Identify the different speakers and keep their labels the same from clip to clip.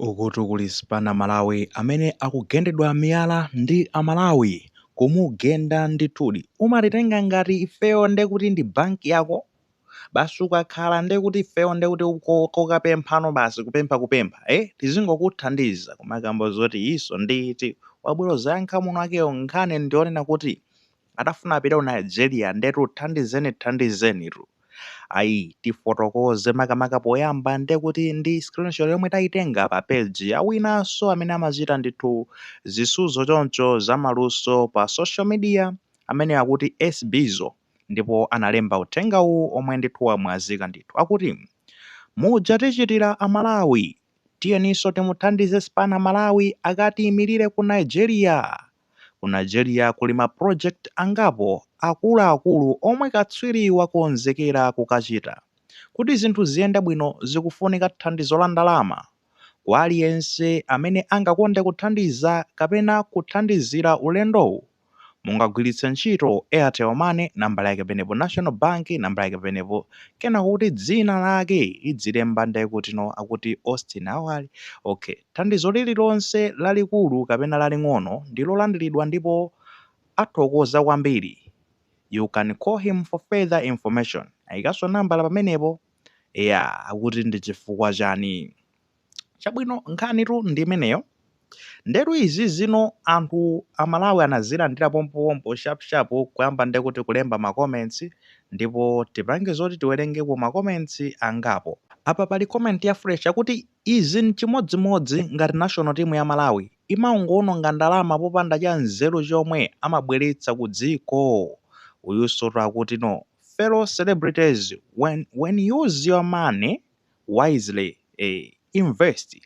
Speaker 1: Ukutu kuli Spanner Malawi amene akugendedwa miyala ndi Amalawi, kumugenda ndithudi. Umatitenga ngati ifeyo ndekuti ndi banki yako? Basi ukakhala ndekuti ifeyo ndekuti kokapemphano basi, kupempha kupempha, eh, tizingokuthandiza kumakamba zoti iso nditi wabwera zayankha muno akeyo. Nkhani ndionena kuti adafuna apite ku Nigeria, ndetu thandizeni, thandizenitu. Ayi, tifotokoze makamaka poyamba ndekuti ndi screenshot yomwe tayitenga pa page ya winanso amene amachita ndithu zisuzo choncho zamaluso pa social media, amene akuti Sbizo, ndipo analemba uthenga uwu omwe ndithu wamwazika ndithu. Akuti, "Muja tichitira Amalawi, tiyeninso timuthandize Spanner Malawi akatiyimirire ku Nigeria. Ku Nigeria kuli ma project angapo akuluakulu omwe katswiri wakonzekera kukachita. Kuti zinthu ziyende bwino zikufunika thandizo la ndalama. Kwa aliyense amene angakonde kuthandiza kapena kuthandizira ulendowu, mungagwiritse ntchito Airtel Money, nambala yake penepo, National Bank, nambala yake penepo." Kena kuti dzina lake idzilemba ndekuti no akuti Austin Awali. Okay, thandizo lililonse, lalikulu kapena laling'ono, ndi lolandiridwa ndipo athokoza kwambiri. You can call him for further information. Ayikanso nambala pamenepo ya akuti ndi chifukwa chani. Chabwino, nkhanitu ndi imeneyo. Ndetu izi zino anthu Amalawi anazilandira pompopompo, sharp kuyamba ndekuti kulemba ma comments, ndipo tipange zoti tiwerengeko ma comments angapo. Apa pali comment ya fresh akuti, "Izi nchimodzimodzi ngati national team ya Malawi imangoononga ndalama popanda cha nzeru chomwe amabweretsa ku dziko." Uyunso akuti, "No, fellow celebrities, when use your money wisely, invest,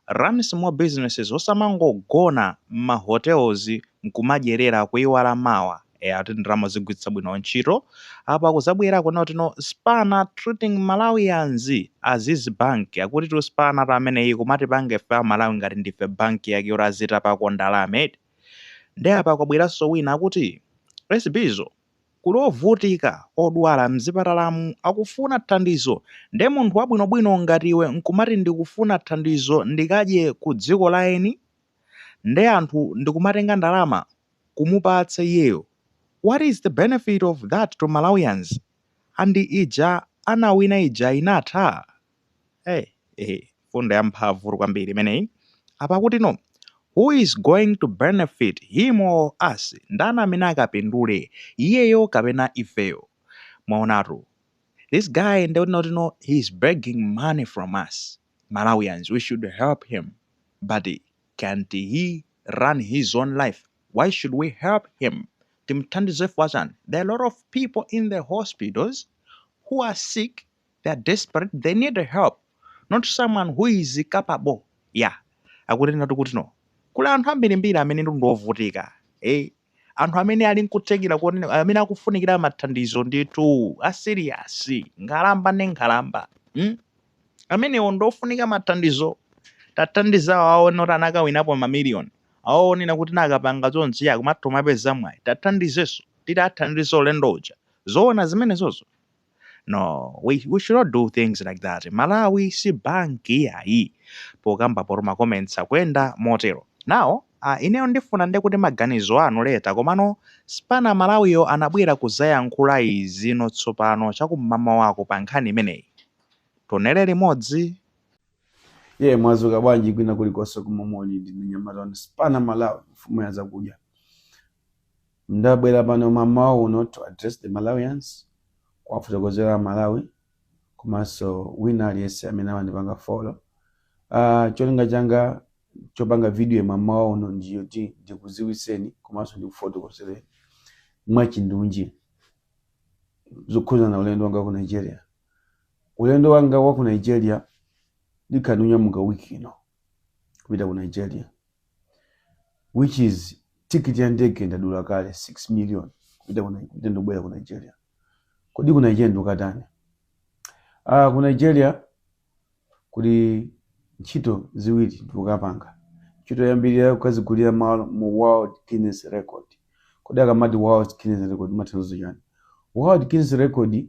Speaker 1: run small businesses, osamangogona m'ma hotels nkumadyerera kuiwala mawa." Ati ndalama zigwiritsa bwino ntchito. Apa kuzabwera kunoti no, "Spanner treating Malawians as his bank." Akuti tu Spanner ta ameneyi kumati pange ife Amalawi ngati ndife banki yake yoti azitapako ndalama eti. Ndi apa kwabweranso wina akuti, "Sbizo, kuli ovutika odwala mzipatalamu akufuna thandizo, nde munthu wabwinobwino ngati iwe nkumati ndikufuna thandizo ndikadye ku dziko la eni, nde anthu ndikumatenga ndalama kumupatsa iyeyo. What is the benefit of that to Malawians? And ija anawina ija inatha?" Hey, hey, fundo yamphamvu kwambiri imeneyi. Apa kuti no, "Who is going to benefit, him or us? Ndani amene akapindule, iyeyo kapena ifeyo?" Mwaonatu, this guy ndekuti no, he is begging money from us Malawians. We should help him, but can't he run his own life? Why should we help him? Timthandize for chani? There are a lot of people in the hospitals who are sick. They are desperate, they need help, not someone who is capable. Yeah, akuti nati kuti no, kuli anthu ambirimbiri amene ndi ovutika, anthu amene ali nkuthekera kuonena, amene akufunikira mathandizo ndithu a serious, nkhalamba ndi nkhalamba, Amenewo ndofunika mathandizo. Tathandizawo aone kuti anakawinapo mamiliyoni, aonena kuti nakapanga chonchi akumatha mapeza mwayi. Tathandizenso, titathandiza ulendo uja. Zoona zimenezozo? No, we should not do things like that. Malawi si banki yayi. Pokamba poto ma comments akuyenda motero. Now ineyo ndifuna ndekuti maganizo anu later, komano Spanner Malawiyo anabwera kuzayankhula izi tsopano chakum'mamawa wako pa nkhani imeneyi. Tonere limodzi.
Speaker 2: Ye, mwazuka bwanji kwina kulikonse kumomoli? Ndine nyamata wanu Spanner Malawi, mfumu ya zakudya. Ndabwera pano mamawa uno to address the Malawians, kuwafotokozera Malawi komanso wina aliyense amene amandipanga follow. Cholinga changa chopanga video mamawa uno ndiyoti ndikuziwiseni komanso ndikufotokozereni mwachindunji zokhuzana na ulendo wanga ku Nigeria. Ulendo wanga wa ku Nigeria, ndikhala ndinyamuka wiki ino kupita ku Nigeria, which is tikiti ya ndege ndadula kale, 6 million, kupita ndikubwera ku Nigeria. Kodi ku Nigeria ndikukatani? Ku Nigeria kuli ntchito ziwiri ndikukapanga. Ntchito yoyambirira, kukazigulira malo mu World Guinness Record. Kodi akamati World Guinness Record imathandiza chani? World Guinness Record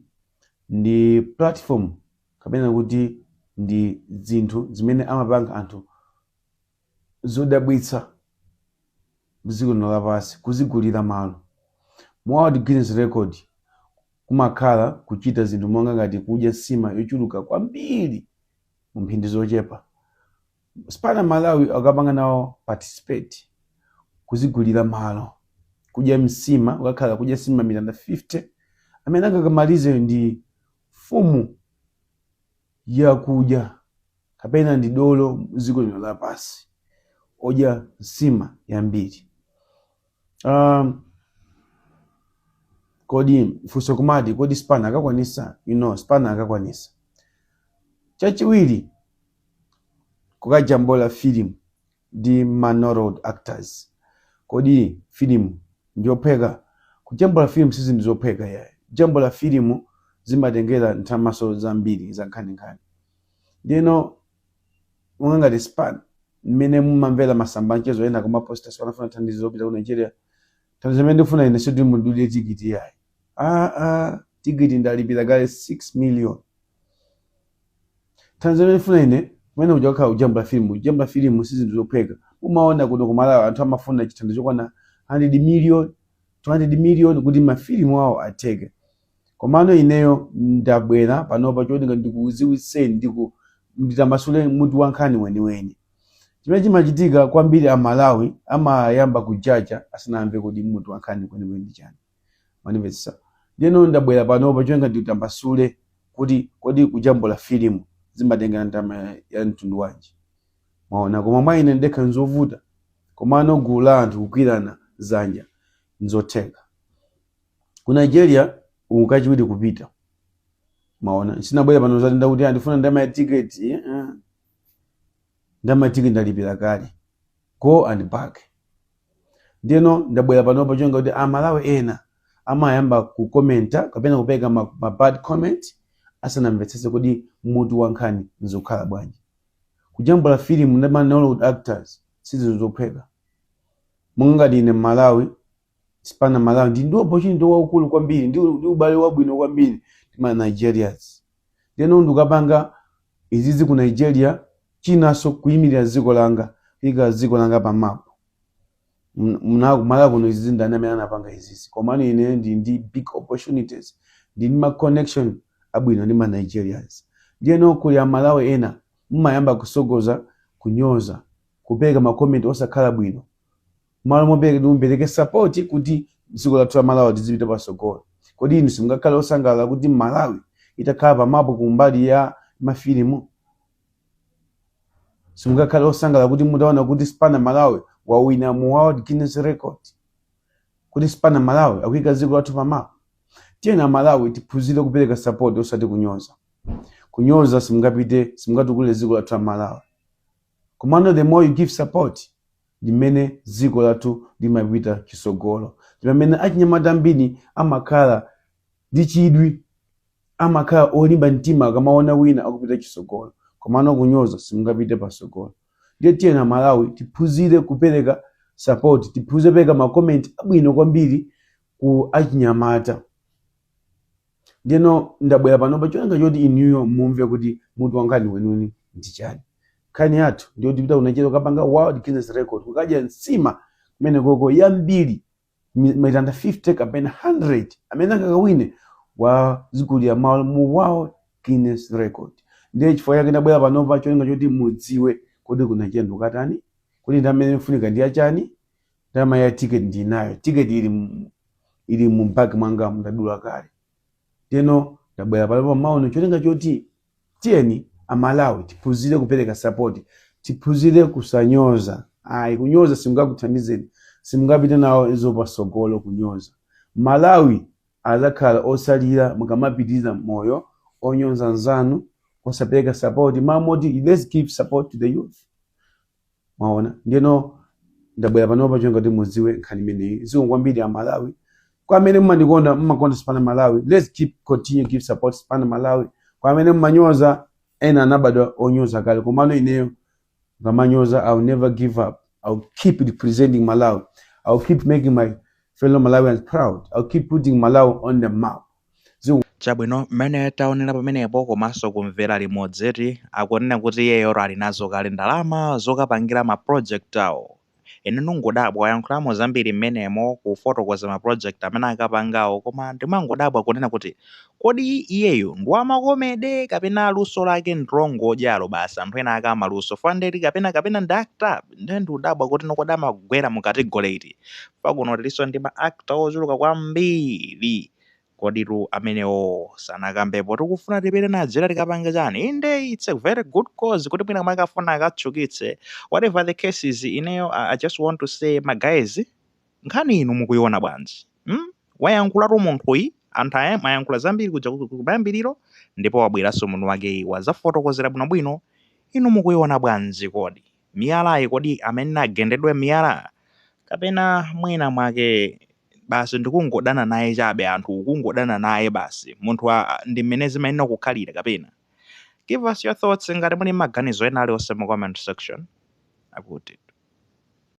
Speaker 2: ndi platform kapena kuti ndi zinthu zimene amapanga anthu. Zodabwitsa mdziko lino lapansi, kuzigulira malo mu World Guinness Record kumakhala kuchita zinthu monga ngati kudya nsima yochuluka kwambiri mu mphindi zochepa. Spanner Malawi akapanga nawo participate kuzigulira malo, kudya msima, ukakhala kudya nsima mitanda 50. Amene angakamalize ndi mfumu yakudya kapena ndi dolo mdziko lino lapansi odya nsima yambiri. Kodi funso kumati, kodi Spanner akakwanisa? Spanner akakwanisa. Chachiwiri, kukajambula filimu ndi ma Nollywood actors. Kodi filimu ndiyophweka? Kujambula filimu sizinthu zophweka yayi. Kujambula filimu zimatengera ndalamaso zambiri za nkhaninkhani. Ndino monga ngati Spanner, mmene mumamvera masamba mchezo ena kumaposta, "Spanner afuna thandizo lopita ku Nigeria." Thandizo limene ndifuna ine sikuti mundidulire tikiti yayi. Ah, tikiti ndalipira kale 6 million. Thandizo limene ndifuna ine kumene kuja kukhala kujambula filimu. Kujambula filimu sizinthu zophweka. Mumaona kuno kumalawi anthu amafuna chithandizo chokwana 100 million, 200 million kuti mafilimu awo atheke. Komano ineyo ndabwera panopa choti ndikuziwiseni, nditamasule mutu wa nkhani weniweni. Chimene chimachitika kwambiri, Amalawi amayamba kujaja asanamve kuti mutu wa nkhani kwenikweni ndi chani. Mandimvetsetsa? Ndiyeno ndabwera panopa cholinga nditambasule kuti kodi kujambula filimu zimatengera ndalama ya mtundu wanji. Mwaona, koma mwa ine ndekha nzovuta, komano gulu la anthu kugwirana zanja nzotheka. Ku Nigeria uku kachiwiri kupita. Maona, sinabwera pano zati ndakuti andifuna ndalama ya tiketi. Ndalama ya tiketi ndalipira kale, go and back. Ndiyeno ndabwera panopa cholinga kuti Amalawi ena amayamba kukomenta kapena kupereka ma bad comment asanamvetsetse kodi mutu wa nkhani nzokhala bwanji. Kujambula filimu ndi ma Nollywood actors sizinthu zophweka. Monga ngati ine Mmalawi, Spanner Malawi, ndi opportunity waukulu kwambiri ndi ubale wabwino kwambiri ndi ma Nigerians. Ndiyeno ndikapanga izizi ku Nigeria, chinanso kuyimirira dziko langa, kuyika dziko langa pa map. Kumalawi kuno izizi ndani amene anapanga izizi? Komano ine ndi big opportunities, ndi ma connection abwino ndi ma Nigerians. Ndiyeno kuli Amalawi ena mumayamba kusogoza, kunyoza, kupereka ma comment osakhala bwino malo mopereka mupereke support kuti dziko lathu la Malawi lizipita patsogolo. Kodi inu simungakhale osangalala kuti Malawi itakhala pamapu kumbali ya mafilimu? Simungakhale osangalala kuti mutaona kuti Spanner Malawi wawina mu World Guinness Record, kuti Spanner Malawi akuyika dziko lathu pamapu? Tiyena Malawi tiphunzire kupereka support, osati kunyoza. Kunyoza simungapite, simungatukule dziko lathu la Malawi. Komano the more you give support, limene dziko lathu limapita chitsogolo, ndi pamene achinyamata ambiri amakhala ndi chidwi, amakhala olimba mtima akamaona wina akupita chitsogolo. Komano kunyoza simungapite patsogolo. Ndiye tiyena Malawi tiphunzire kupereka support, tiphunzire kupereka ma comment abwino kwambiri ku achinyamata. Ndiyeno ndabwera panopa cholinga choti inuyo mumve kuti mutu wa nkhani weniweni ndi chani. Nkhani yathu ndiyo tipita ku Nigeria kukapanga World Guinness Record, kukadya nsima kumene koko yambiri, mitanda 50 kapena 100. Amene angakawine wazigulira malo mu World Guinness Record. Ndiye chifukwa chake ndabwera panopa, cholinga choti mudziwe kodi ku Nigeria ndikukatani, kodi ndi amene mfunika ndi achani. Ndalama ya ticket ndinayo, ticket ili mu bag mwanga, ndadula kale. Ndiyeno ndabwera panopa maono cholinga choti tiyeni Amalawi tiphunzire kupereka support, tiphunzire kusanyoza ayi. Kunyoza simungakuthandizeni, simungapite nawo izo patsogolo. Kunyoza, Malawi azakhala osalira mukamapitiriza moyo onyoza nzanu, osapereka support mamoti. Let's give support to the youth. Mwaona, ndiyeno ndabwera panopa cholinga kuti mudziwe nkhani imeneyi. Zikomo kwambiri Amalawi. Kwa amene mumandikonda, mumakonda Spanner Malawi, let's keep continue give support Spanner Malawi. Kwa amene mumanyoza, ena anabadwa onyoza kale, komano ineyo ngamanyoza, I'll never give up. I'll keep representing Malawi. I'll keep making my fellow Malawians proud. I'll keep putting Malawi on the map. Zikomo.
Speaker 1: Chabwino, mmene taonera pamenepo komanso kumvera limodzi, akunena kuti iyeyo ali nazo kale ndalama zokapangira ma project awo. Ine ndingodabwa, wayankhulamo zambiri mmenemo kufotokoza ma project amene akapangawo, koma ndimangodabwa kunena kuti kodi iyeyo ndi wama comedy kapena luso lake ndilongodyalo basi, anthu ena ake amaluso fandeti kapena ndi actor? Ndiye ndikudabwa kuti nokodi amagwera mu category iti. Pakuno tilinso ndi ma actor ochuluka kwambiri. Koditu amenewo sanakambepo tikufuna tipite Nigeria tikapange chani? Inde, it's a very good cause kuti mwina mwakafuna akatchukitse. Whatever the case is, ineyo I just want to say, my guys, nkhani inu mukuiona bwanji, Wayankhulatu munthuyi, anthu aya mayankhula zambiri kuja kumayambiriro, ndipo wabweranso munthu wake wazafotokozera bwinobwino. Inu mukuiona bwanji? Kodi miyalayi, kodi amene agendedwe miyala, kapena mwina mwake basi ndikungodana naye chabe, anthu kungodana naye basi, munthu ndi mmene zimayenera kukhalira, kapena? Give us your thoughts ngati muli maganizo ena aliwonse mu comment section akuti.